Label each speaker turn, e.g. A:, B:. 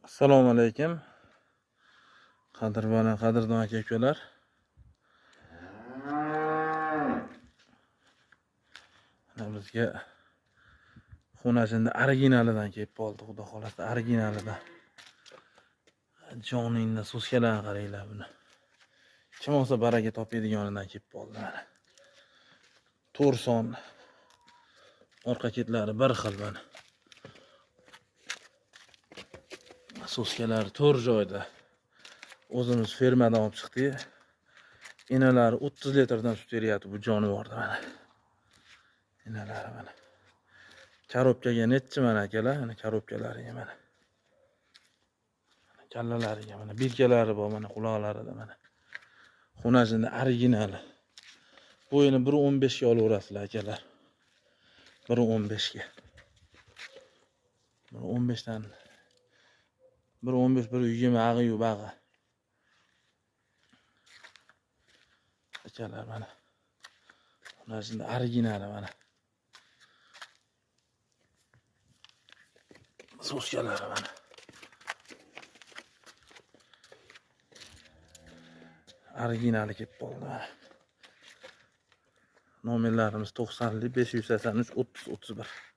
A: Assalomu alaykum. Qadrbona, qadrdon aka ukalar. Mana bizga xonashinda originalidan kelib qoldi, xudo xolasa originalidan. Joningni so'skalarni qaranglar buni. Kim olsa baraka topadiganidan kelib qoldi mana. To'rt son orqa ketlari bir xil mana. Soskalari to'rt joyda. O'zimiz fermadan olib chiqdik. Enalari 30 litrdan sut beryapti bu jonivorda mana. Enalari mana. Korobkaga nechi mana akalar, mana korobkalariga mana. Kallalariga mana bilkalari bor mana quloqlarida mana. Xonasini originali. Bo'yini 1.15 ga olaverasizlar akalar. 1.15 ga. 1.15 dan 1.15 1.20 ag'i-yu bag'i. Akalar mana. Xonasini originali mana. Soskalari mana. Originali kelib qoldi mana. Nomerlarimiz 90 583 30 31.